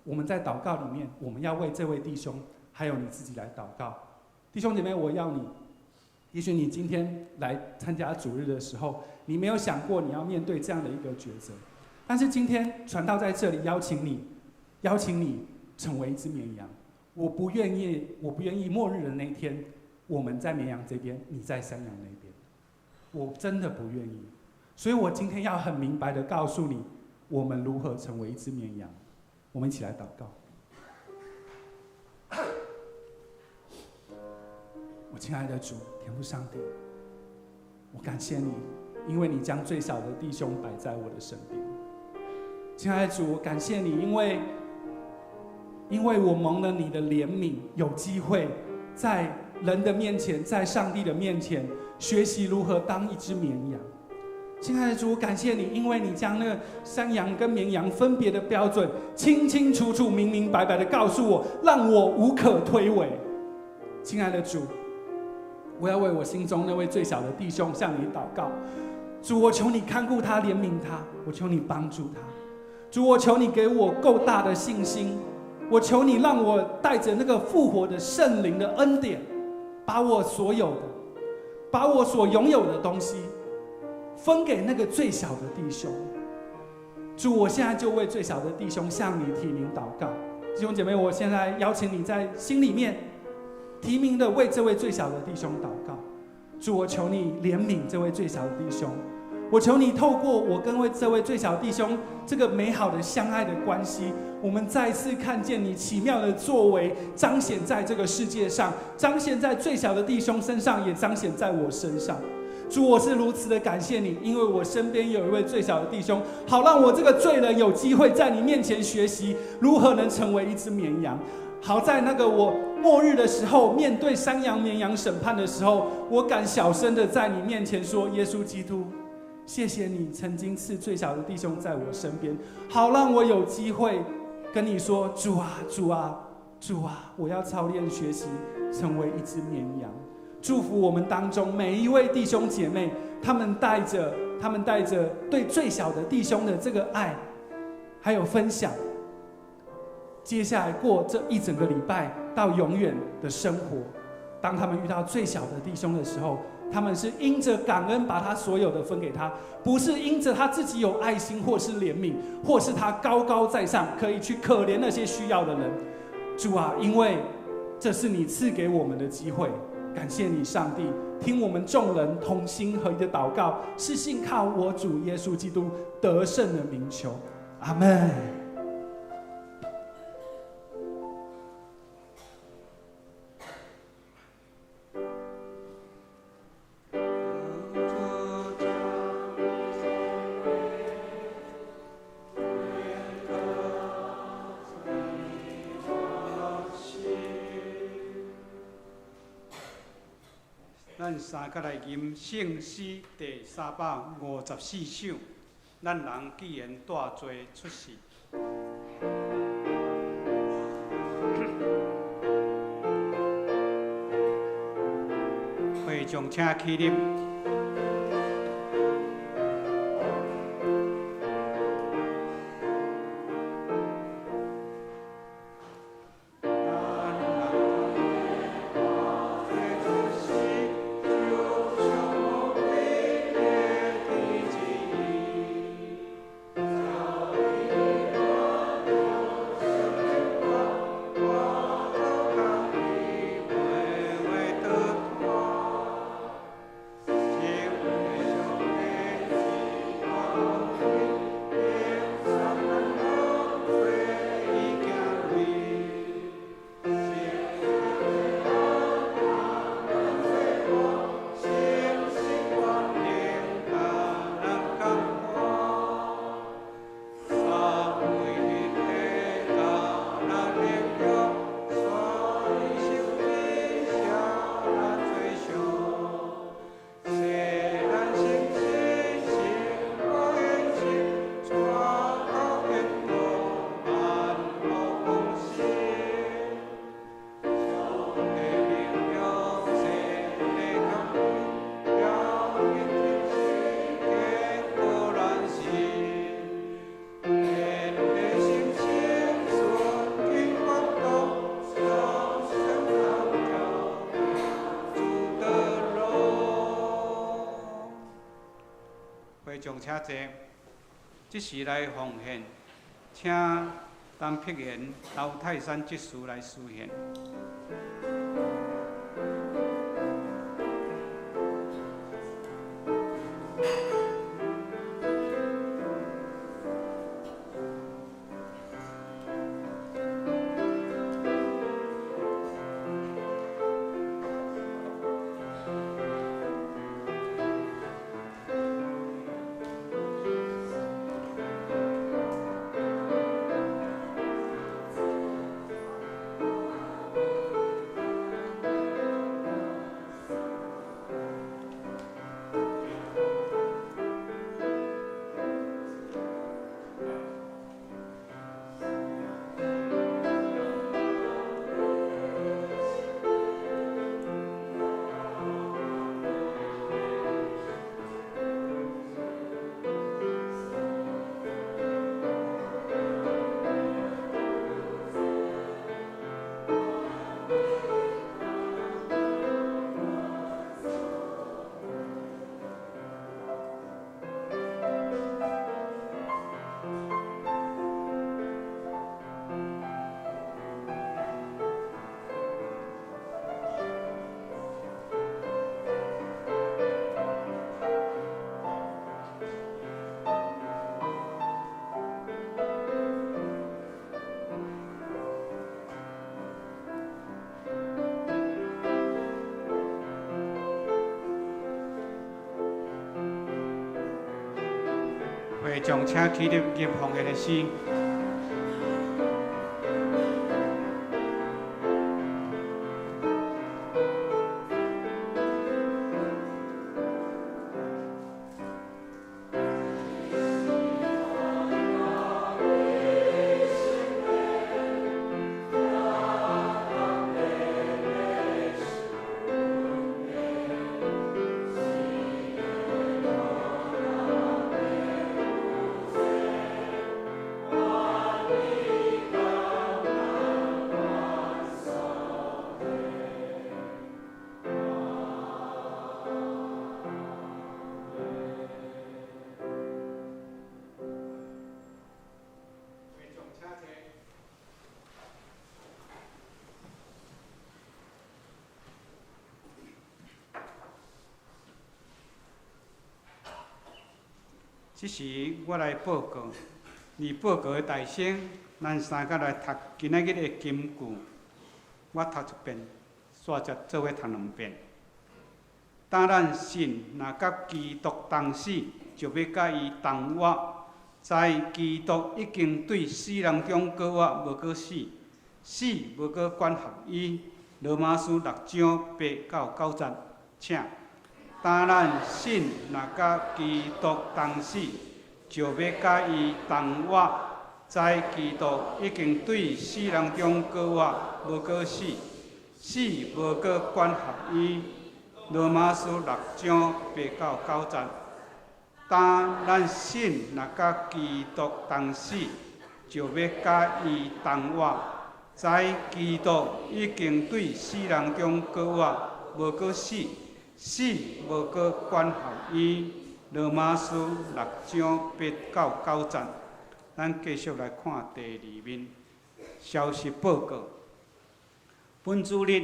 Speaker 2: 我们在祷告里面，我们要为这位弟兄还有你自己来祷告。弟兄姐妹，我要你，也许你今天来参加主日的时候，你没有想过你要面对这样的一个抉择，但是今天传道在这里邀请你，邀请你成为一只绵羊。我不愿意，我不愿意末日的那一天，我们在绵羊这边，你在山羊那边，我真的不愿意。所以我今天要很明白的告诉你，我们如何成为一只绵羊。我们一起来祷告。我亲爱的主，天父上帝，我感谢你，因为你将最小的弟兄摆在我的身边。亲爱的主，我感谢你，因为我蒙了你的怜悯，有机会在人的面前，在上帝的面前学习如何当一只绵羊。親愛的主，我感謝你，因為你將那個山羊跟綿羊分別的標準清清楚楚、明明白白的告訴我，讓我無可推諉。親愛的主，我要為我心中那位最小的弟兄向你禱告。主，我求你看顧他、憐憫他，我求你幫助他。主，我求你給我夠大的信心，我求你讓我帶着那個復活的聖靈的恩典，把我所有的，把我所擁有的東西，分給那個最小的弟兄。主，我現在就為最小的弟兄向你提名禱告。弟兄姐妹，我現在邀請你在心裡面提名的為這位最小的弟兄禱告。主，我求你憐憫這位最小的弟兄，我求你透過我跟為這位最小弟兄這個美好的相愛的關係，我們再次看見你奇妙的作為彰顯在這個世界上，彰顯在最小的弟兄身上，也彰顯在我身上。主，我是如此的感謝你，因為我身邊有一位最小的弟兄，好讓我這個罪人有機會在你面前學習如何能成為一隻綿羊。好在那個我末日的時候，面對山羊綿羊審判的時候，我敢小聲的在你面前說：耶穌基督，謝謝你曾經賜最小的弟兄在我身邊，好讓我有機會跟你說：主啊，主啊，主啊，我要操練學習成為一隻綿羊。祝福我們當中每一位弟兄姐妹，他們帶着對最小的弟兄的這個愛，還有分享，接下來過這一整個禮拜到永遠的生活。當他們遇到最小的弟兄的時候，他們是因着感恩把他所有的分給他，不是因着他自己有愛心或是憐憫，或是他高高在上可以去可憐那些需要的人。主啊，因為這是你賜給我們的機會。感謝你，上帝，聽我們眾人同心合一的禱告，是信靠我主耶穌基督得勝的名求，阿門。
Speaker 1: 咱三角來吟聖詩第354首，咱人既然帶罪出世。會眾請起立。眾請坐，這時來奉獻，請陳碧賢、劉泰山執事來司獻。會眾請起立吟奉獻的詩。這時我來報告，而報告的大聲，咱三個來讀今仔日的金句。我讀一遍，煞則做伙讀兩遍。當咱信若佮基督同死，就欲佮伊同活。知基督已經對死人中閣活，無閣死，死無閣管轄伊。羅馬書六章八到九節，請。當咱信若佮基督同死，就欲佮伊同活。知基督已經對死人中閣活，無閣死，死無閣管轄伊。羅馬書六章八到九節。當咱信若佮基督同死，就欲佮伊同活。知基督已經對死人中閣活，無閣死，死無閣管轄伊。羅馬書六章八到九節，咱繼續來看第二面消息報告。本主日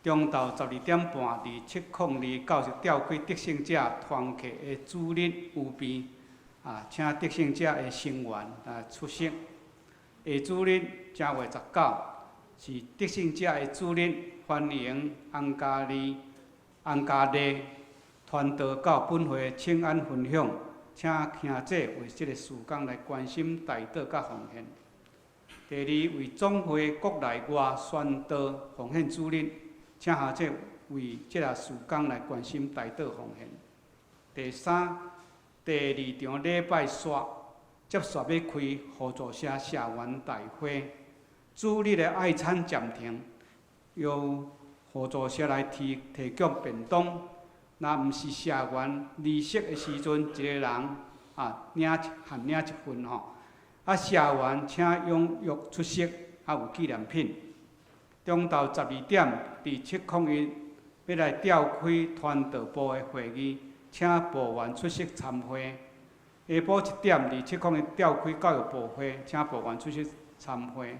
Speaker 1: 中晝12點半，佇702教室召開得勝者團契的主日預備，啊，請得勝者的成員啊出席。下主日正月19是得勝者的主日，歡迎安加利、安加利傳道到本會請安分享，請兄姐為這个事工來關心代禱佮奉獻。第二，為總會國內外宣道奉獻主日，請兄姐為這个事工來關心代禱奉獻。第三，第二場禮拜煞接續欲開互助社社員大會，主日的愛餐暫停，由互助社來提供便當。若毋是社員離席的時陣，一个人啊領限領一份吼。啊，社員請踴躍出席，啊有紀念品。中晝12點，佇701欲來召開傳道部的會議，請部員出席參會。下晡1點，佇701召開教育部會，請部員出席參會。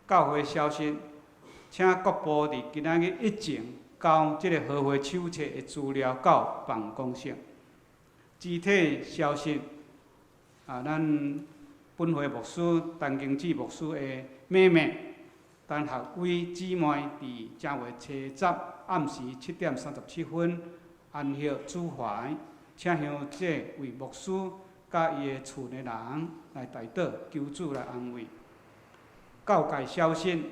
Speaker 1: 教會消息，請各部佇今仔日以前交這个和會手冊的資料到辦公室。肢體消息，啊，咱本會牧師陳經志牧師的妹妹陳學偉姊妹，佇正月初十暗時7點37分安息主懷，請鄉姐為牧師佮伊的厝內人來代禱，求主來安慰。教界消息，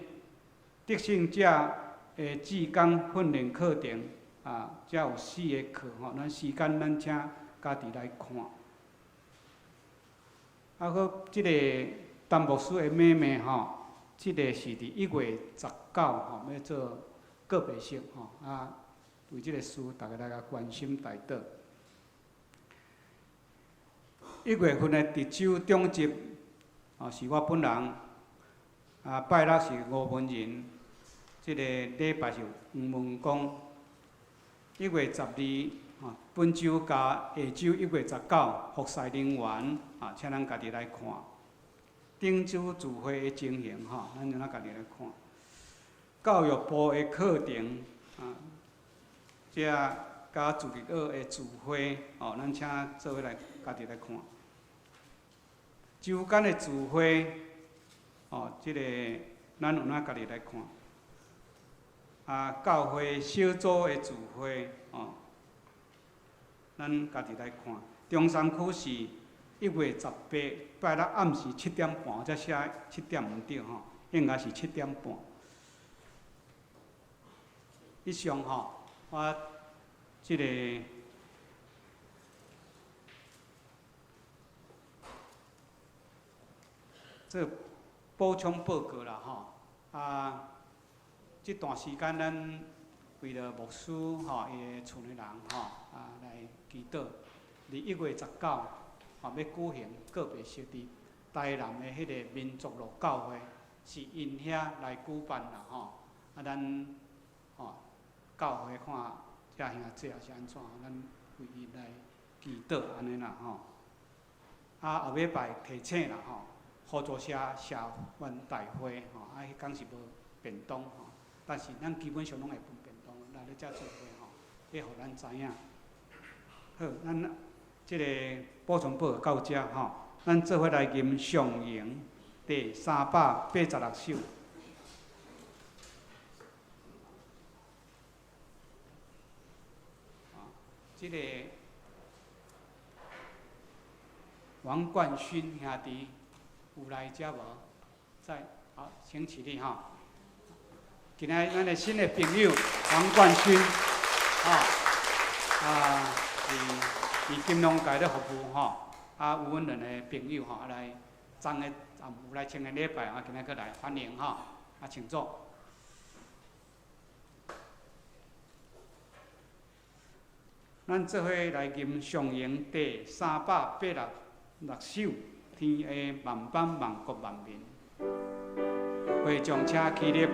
Speaker 1: 得勝者的志工訓練課程啊，遮有四个課吼，咱時間咱請家己來看。啊，閣這个陳牧師的妹妹吼，這个是佇1月19吼，欲做告別式吼，啊，為這个事，逐家來共關心代禱。1月份的值週長執，哦，是我本人，啊，拜六是吳文仁，這个禮拜是黃文光。1月12，吼，本週加下週1月19，服侍人員，啊，請咱家己來看。頂週聚會的情形，吼，咱就咱家己來看。教育部的課程，啊，這佮主日學的聚會，哦，咱請做伙來家己來看。週間的聚會，哦，這个咱有哪家己來看。啊，教會小組的聚會，哦，咱家己來看。中山區是1月18，拜六暗時7點半，才寫七點毋對吼，應該是七點半。以上吼，我這個做補充報告啦吼。啊，這段時間咱為著牧師吼，伊的厝內人吼，啊來祈禱。佇1月19吼，欲舉行告別式佇台南的彼个民族路教會，是𪜶遐來舉辦啦吼。啊，咱吼教會看遮兄弟也是按怎，咱為伊來祈禱按呢啦吼。啊，後尾擺提醒啦吼，合作社社員大會吼，啊，彼工是無便當吼，但是咱基本上攏會分便當，來咧遮做伙吼，會予咱知影。好，咱這个補充報告到遮吼，咱做伙來吟上詠第386首。這个王冠勳兄弟有來遮無？在，好，請起立吼。今仔咱的新的朋友王冠勳，吼，啊，佇金融界咧服務吼，啊，有阮兩个朋友吼，來昨个也有來前個禮拜啊，今仔閣來歡迎吼，啊，請坐。咱做伙來吟上詠第386首，天下萬邦萬國萬民，會眾請起立。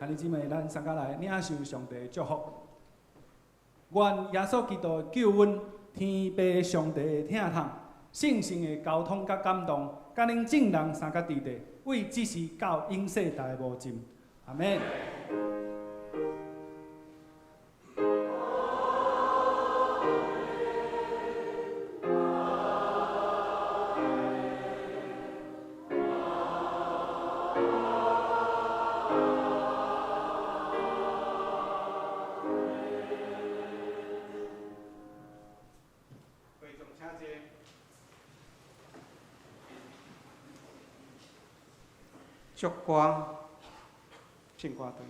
Speaker 2: 兄弟姊妹，咱三家來領受上帝的祝福。願耶穌基督的救恩、天父上帝的疼痛、聖神的交通佮感動，佮恁眾人相佮佇咧，為這時到永世代無盡。阿們。
Speaker 1: 會眾請坐。祝歌，聖歌隊。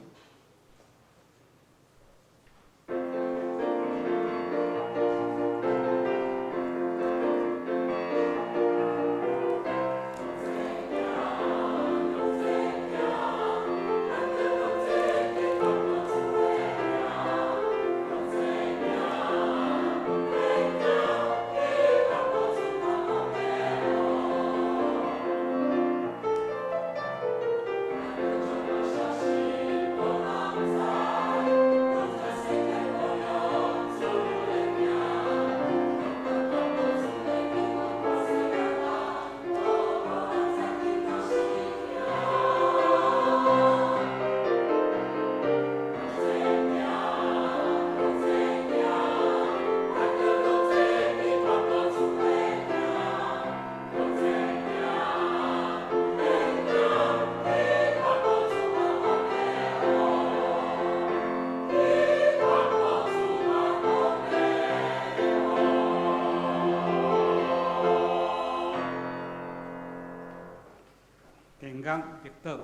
Speaker 1: 電工入倒。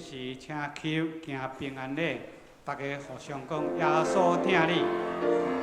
Speaker 1: 時請起行平安禮，大家互相講耶穌疼你。